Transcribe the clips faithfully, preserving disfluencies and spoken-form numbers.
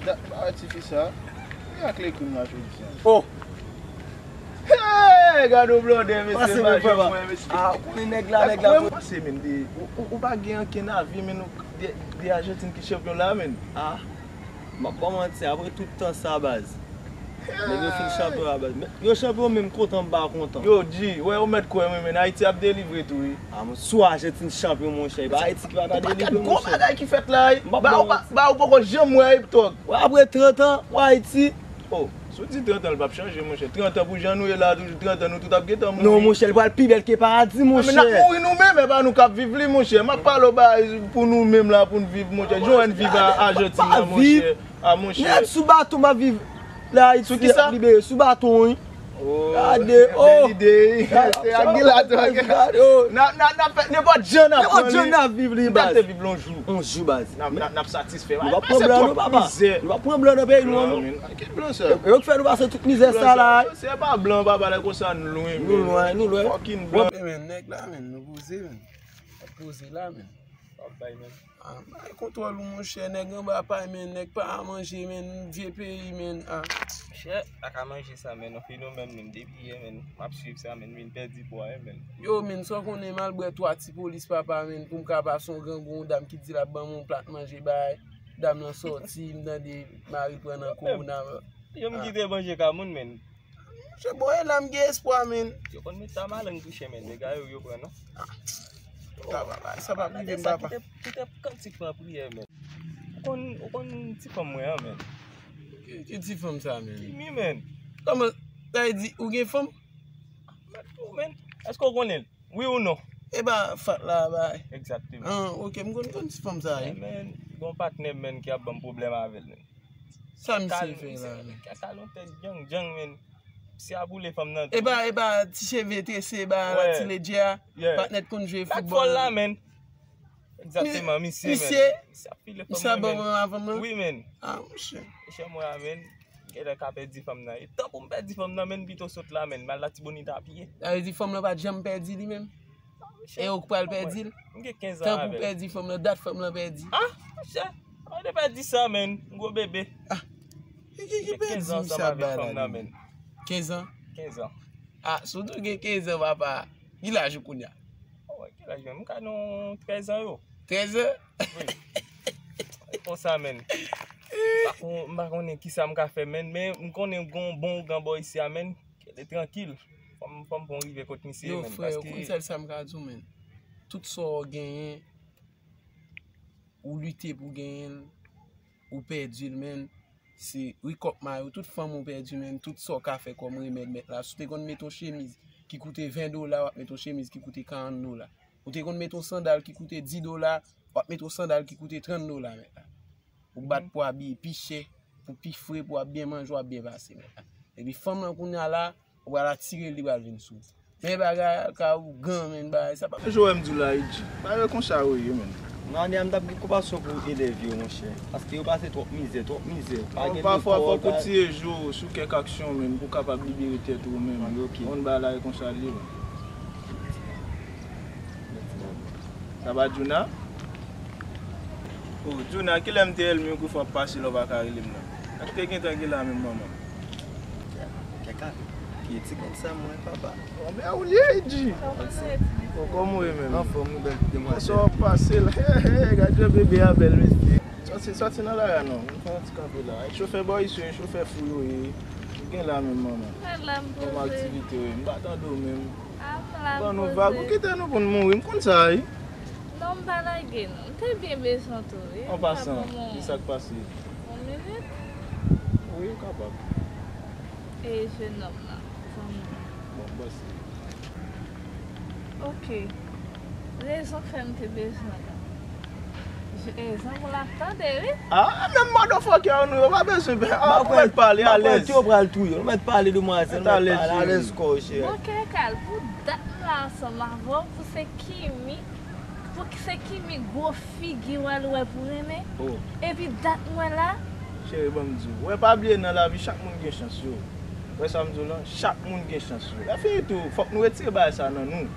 Dat m pa wè tifi sa. Li ak lekrim la jodi a. Oh! Hey! Gade yon blondè, mesye, pase, men, pa janm wè, mesye. Ah, ou konnen nèg la, nèg la. Mwen, mwen panse, men, de, ou, ou, ou pa gen ankenn avi, men, de, de Ajantin ki chanpyon la, men. Ah, m ap ba w manti, apre tout tan sa, baz. Nèg yo fin chanpyon a, baz. Men, yo chanpyon, men m kontan, m pa kontan. Yo, G, wè, ou mèt kwè, men, men, Ayiti ap delivre tou, wi. Ah, men, si Ajantin chanpyon, monchè, e pa Ayiti ki pa ka delivre, monchè. Gwo bagay ki fèt la, wi. Ba ou, ba, ba ou poko janm wè, wi, Tòg. Wè, apre trant an, wè Ayiti. Oh, si w di trant an, li p ap chanje, monchè. Trant an pou jan nou ye la, toujou trant an, nou tout ap gentan mouri. Non, monchè, li pral pi bèl ke paradi, monchè. Men n ap mouri nou menm, e pa nou k ap viv li, monchè. M ap pale w bagay pou nou menm la, pou n viv, monchè. Jan w wè n viv a Ajantin nan, monchè. Ah, monchè. Nèg sou baton m ap viv. La Ayiti ap libere sou baton, wi. Oh, gade, oh. Bèl ide, wi. Se ak Gila, Tòg. Gade, oh. N ap, n ap, n ap fè nenpòt jan n ap pran li. Nenpòt jan n ap viv li, baz. N ap te viv l yon jou. Yon jou, baz. N ap, n ap, n ap satisfè. Nou p ap pran blan, non, papa. Nou p ap pran blan nan peyi nou an, non. Blan, men. Ki blan sa? Yo k fè nou pase tout mizè sa la. Se pa blan, papa, lè konsa nou lwen, men. Nou lwen, nou lwen. Fucking blan. Men, nèg la, men, nou poze, men. Poze la, men. W ap bay, men. Ah, bay kontwòl ou, monchè, nèg anba pay, men, nèg pa manje, men, vye peyi, men, ah. Monchè, pa ka manje sa, men, yon fenomèn, men, depi yè, men, m ap swiv sa, men, m vin pèdi pwa, wi, men. Yo, men, sa w konnen, m al bwè twa ti polis, papa, men, pou m ka pase yon grangou, yon dam ki di l ap ban m yon plat manje, bay, dam nan sòti, m tande mari l pran nan kowona. Yo, m kite manje ka moun, men. Monchè, bon, e la m gen espwa, men. Yo konn met tamalang touche, men, dega yo, yo pran, non? Ah. Papa, sa p ap rive m, papa. Kite, kite kantik lan priyè, men. Ou konn, ou konn ti fanm mwen an, men. Ki, ki ti fanm sa, men? Kimi, men. Kòman, sa vle di, ou gen fanm? Mèt ou, men. Èske w konnen l? Wi ou non? E ba, fat la, bay. Egzakteman. Ah, ok, m konn, konn ti fanm sa, wi. Men, gon patnè m, men, ki ap ban m pwoblèm avè l, men. Sa misye fè la, men? Kaka lontan djang djang, men. Misye ap boule fanm nan tou. E pa, e pa ti cheve trese, ba la, ti ledjè a. Patnè t konn jwe foutbòl. Fòl la, men. Egzakteman, misye, men. Misye ap file fanm nan, men. Misye ap ban fanm nan? Wi, men. Ah, monchè. Monchè, mwen a, men. Genlè ka pèdi fanm nan. E tan pou m pèdi fanm nan, men, pito sot la, men. M al Latibonit a pye. Sa vle di fanm nan pa t janm pèdi li menm? E ou k pral pèdi l? M gen kenz an avè l. Tan pou pèdi fanm nan, dat fanm nan pèdi. Ah, monchè, pa de pèdi sa, men. M gwo bebe. Ah. Ki, ki, ki pèdi misye ap bay la, men? Kenz an? Kenz an. Ah, si w tou gen kenz an, papa. Ki laj ou kounye a? Oh, ki laj mwen? M ka nan trèz an yo. Trèz an? Wi. Konsa, men. M pa kon-, m pa konnen kisa m ka fè, men, men m konnen gon bon ougan bò isi a, men. Kite trankil. Fò m, fò m pran rive kot misye, men, paske. Yo, frè, ou konn sèl sa m ka di w, men. Tout sa w genyen, ou lite pou genyen l, ou pèdi l, men. Se rekòp may ou, tout fanm ou pèdi, men. Tout sa w ka fè kòm remèd mèt la. Si w te konn met yon chemiz ki koute ven dola, w ap met yon chemiz ki koute karant dola. Ou te konn met yon sandal ki koute dis dola, w ap met yon sandal ki koute trant dola, mèt la. Ou bat pou abiye pi chè, pou pi fre, pou w ap byen manje, w ap byen pase, mèt la. Epi fanm nan kounye a la, ou pral atire l, li pral vin sou ou. Men bagay ka ougan, men bagay sa pa. Jowè m di w la, Idji. Bagay konsa yo ye, men. Nan ane a, m t ap gen konpasyon pou elèv yo, monchè. Paske yo pase twòp mizè, twòp mizè. Pa gen lekòl, pa. Pafwa, fòk ou tire je w sou kèk aksyon, men, pou w kapab libere tèt ou menm. Yon bagay la, e konsa l ye, men. Sa pa Djouna? Oh, Djouna, kilè m te èlmi w ki fè w ap pase la w pa ka rele m nan? Sa k te gentan gen la menm, manman? Kèk ane. Ki ti konn sa mwen, papa. Oh, men ou li ye, Idji. Kòman w ye, Idji? Oh, kòman w ye menm? Anfòm, wi, bèl demwazèl. Konsa w ap pase la. Hey, hey, gad jan bebe a bèl, mesye. Sòti, sòti nan lari a non. M fè yon ti kanpe la. Chofè bò isi yo, chofè fou yo ye. M gen la menm, manman. Kòman aktivite yo ye? M pa tande w menm. Ban nou vag, ou kite nou pou n mouri, m konn sa, wi. Non, m pa lage, non. M te byen bezwen w tou, wi. An pasan, kisa k pase? Yon minit? Wi, ou kapab. E jennonm nan, zanmi m. Bon, m panse. Ok. Rezon k fè m te bezwen w lan. Rezon pou l ap tande, wi. Ah, menm motherfucker nou, yo pa bezwen pè. Ah, ou mèt pale, alèz. Yo pral touye, ou mèt pale, demwazèl, ou mèt pale, alèz kò w, cheri. Bon, Kèkal, pou dat m la ansanm avè w, pou se Kimi, pou se Kimi gwo figi w al wè pou renmen. Oh. Epi dat mwen la. Cheri, ban m di w. Wè, pa bliye nan lavi, chak moun gen chans yo. Wè sa m di w lan, chak moun gen chans yo. Lè fini tou, fòk nou retire bagay sa nan nou.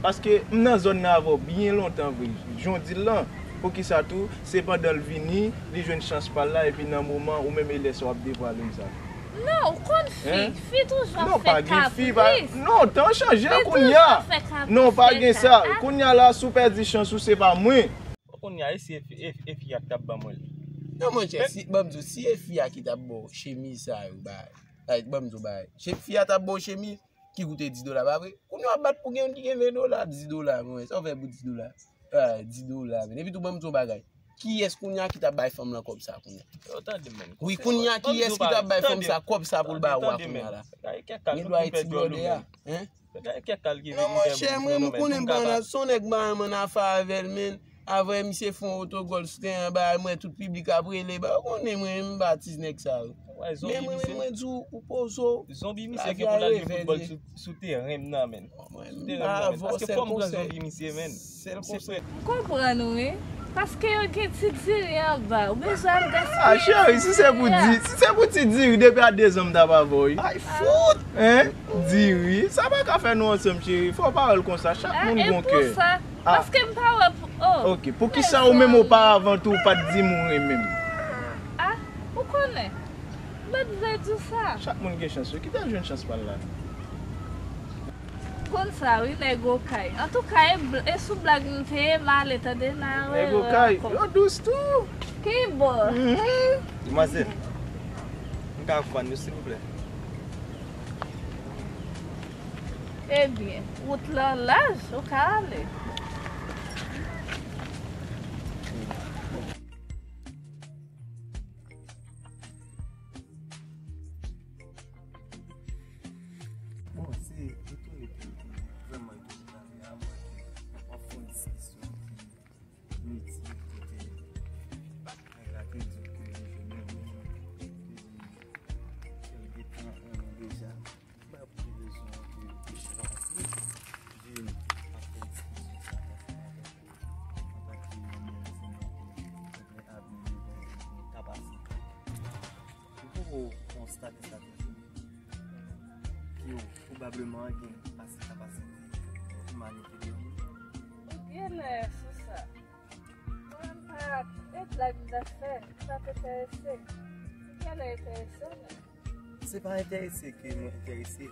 Paske m nan zòn nan avè w byen lontan vre. Jan w di l lan, Poukisa tou, se pandan l vini, li jwenn chans pa l la, epi nan moman ou menm e lè sa w ap devwale m sa? Non, ou konn fi, fi toujou ap fè kapris. Non, pa gen fi, pa, non, tan chanje a kounye a. Non, pa gen sa. Kounye a la, si w pèdi chans ou, se pa mwen. Kounye a, e si e fi, e, e fi a k t ap ban mwen li? Non, monchè, si, ban m di w, si e fi a ki t ap ba w chemiz sa yo, bay, like, ban m di w, bay, fi a t ap ba w chemiz ki koute dis dola, pa vre? Kounye a w ap bat pou gen youn ki gen ven dola, dis dola, mwen, sa w fè pou dis dola? Ah, dis dola, men. Epi tou, ban m di w bagay. Kiyès kounye a ki t ap bay fanm lan kòb sa kounye a? Yo, tande, men. Wi, kounye a, kiyès ki t ap bay fanm sa kòb sa pou l ba ou a kounye a la? Gen dwa e ti blòdè a, hein? Gade kèk kalkil. Non, monchè, mwen, mwen konnen m pa nan, se yon nèg m pa renmen nan afè avè l, men. Avè misye fè yon otogòl sou teren an, bay, mwen, tout piblik ap rele, bay, ou konnen mwen, m pa ti nèg sa yo. Men mwen, mwen, mwen di w, ou poze w. Zonbi misye gen pou l al jwe foutbòl sou, sou teren m nan, men. Mwen, m pa avè w, sèl konsèy. Sèl konsèy. M konprann ou, wi. Paske yo gen ti diri anba. Ou bezwen al gaspiye ti diri a. Ah, cheri, si se pou di, si se pou ti diri, depi a dezan m t ap avè w, wi. Ay, fout! Hein? Diri? Sa pa ka fè nou ansanm, cheri. Fò w pa wè l konsa. Chak moun gon kè. Ah, e pou sa? Ah. Paske m pa wè pou, oh. Ok, poukisa ou menm oparavan tou ou pa t di m ou renmen m? Ah, ou konnen. Lòt vle di w sa. Chak moun gen chans yo. Kite l jwenn chans pa l la. Konn sa wi, nèg Okay. Antouka, e bl-, e sou blag nou te ye, m ale tande, n a rewè ankò. Nèg Okay, yo dous tou. Ki bò? Mhm. Demwazèl, m ka vann nou, silvouplè? Ebyen, wout lan laj, ou ka ale. Bon, se retounen pou vrèman retounen pale a, mwen, w ap fè yon diskisyon ki initil, kote nèg la te di w ke li jwenn yon moun ke li, ke li gentan renmen deja. Ba pou ki rezon ke ou chita antre vin ap fè diskisyon sa ansanm avèk ou, antanke yon moun, se yon moun ki gen avni, li gen kapasite. Ou poko konstate sa toujou, ke w pwobableman gen ase kapasite pou manipile yon moun? Ou genlè sou sa. Mwen pa, e blag m t ap fè, m pa t enterese. Ou genlè enterese w menm. Se pa enterese ke mwen enterese,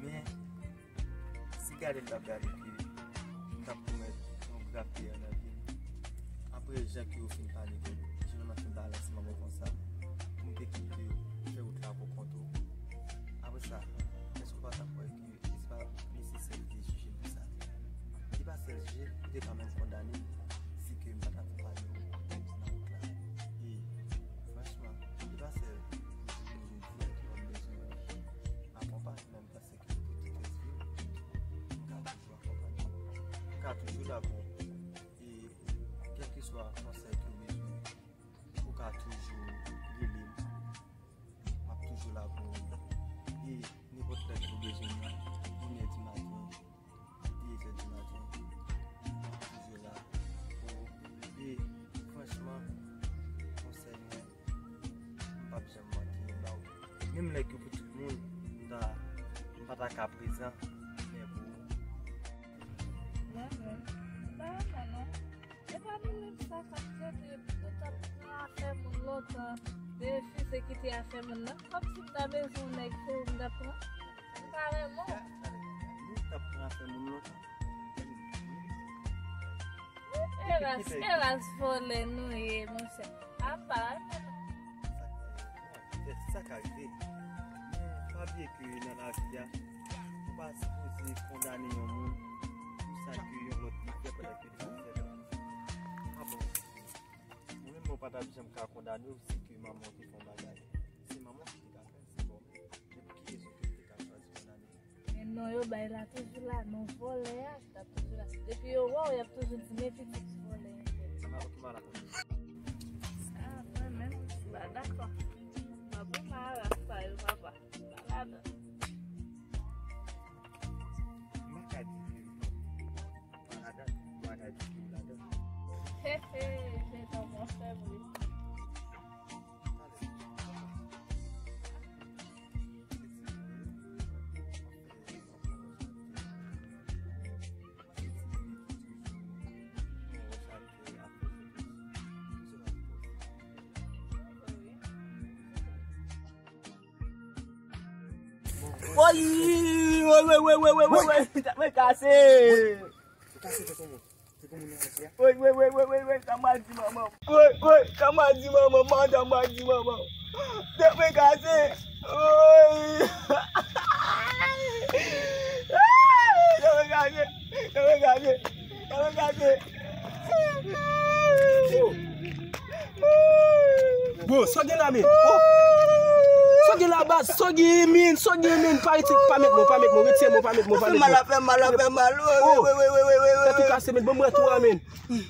men si gade m t ap gade ke m t ap komèt yon grav erè nan vi m. Apre jan ke yo fin pale de, jenòm nan fin balanse manman konsa, pou m te kite w fè wout la pou kont ou. Apre sa, èske w pa ta kwè ke e se pa mesye sèl ki te jije m pou sa? Li pa sèl jije, li te kanmenm kondane m si ke m pa t akonpaye w nan wout la. E franchman, li pa sèl jodi a ke w ap bezwen akonpaye, men m panse ke pou tout rès vi w, m ka toujou akonpaye w. M ka toujou la pou ou. E kèlkeswa konsèy ke w bezwen, ou ka toujou rele m. M ap toujou la pou ou. E nenpòt lè ke w bezwen mwen, inè di maten, dèzè di maten, m ap toujou la pou ou. E franchman, konsèy mwen, m p ap janm manke ba w. Menm lè ke pou tout moun, m ta, m pa ta ka prezan, men pou ou. Mwen menm, m pa renmen non. E pa nou menm sa k ap trete, yo t ap pran afè moun lontan, refize kite afè moun nan. Kòmsi m ta bezwen yon nèg pou m ta pran. M pa renmen w. Nou t ap pran afè moun lontan. Elas, elas, vòlè nou ye, monchè. A pa renmen nou. Sa ka rive. Men pa bliye ke nan lavi a, ou pa sipoze kondane yon moun pou sa ke yon lòt moun fè pandan ke li pa fè l. A bon. Mwen menm, mwen pa t ap janm ka kondane w si ke manman w te fè yon bagay. Se manman w ki te ka fè l, se pa w menm. Men pou ki rezon ke w te ka chwazi kondane l? Men non yo bay la toujou la, non vòlè a, l ap toujou la. Depi yo wè w, y ap toujou di, "Men pitit vòlè entèl." Sa m ap, ok, m a la konn. Ah, mwen menm, m pa dakò. M ap pran marak sa yo, papa. M pa ladan. M pa ka di ke m pa ladan, m pa ka di ke m ladan. He, he, he, non, monchè, wi. Woy, woy, woy, woy, woy, woy, woy, woy, tèt mwen kase. Kase tèt ou moun. Se pou moun nan kase a. Woy, woy, woy, woy, woy, woy, sa m a di manman. Woy, woy, sa m a di manman, manman, sa m a di manman. Tèt mwen kase. Woy. Tèt mwen kase. Tèt mwen kase. Tèt mwen kase. Bro, sa w gen la, men? Oh. Sa w gen la, baz? Sa w gen, men? Sa w gen, men? Pa retire, pa met mwen, pa met mwen, retire mwen, pa met mwen, pa met mwen. Fè mal, fè mal, fè mal. Oh. Tèt ou kase, men. Ban m wè tou a, men. Woy,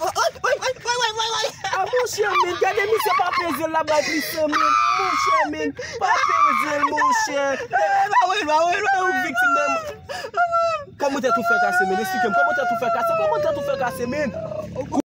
woy, woy, woy, woy, woy, woy. Ah, monchè, men, gade misye pa peze l la bay plis, men. Monchè, men, pa peze l, monchè. Eh, pa wè l, pa wè l, pa wè l. Ou viktim nan. Kòman tèt ou fè kase, men? Eksplike m. Kòman tèt ou fè kase? Kòman tèt ou fè kase, men?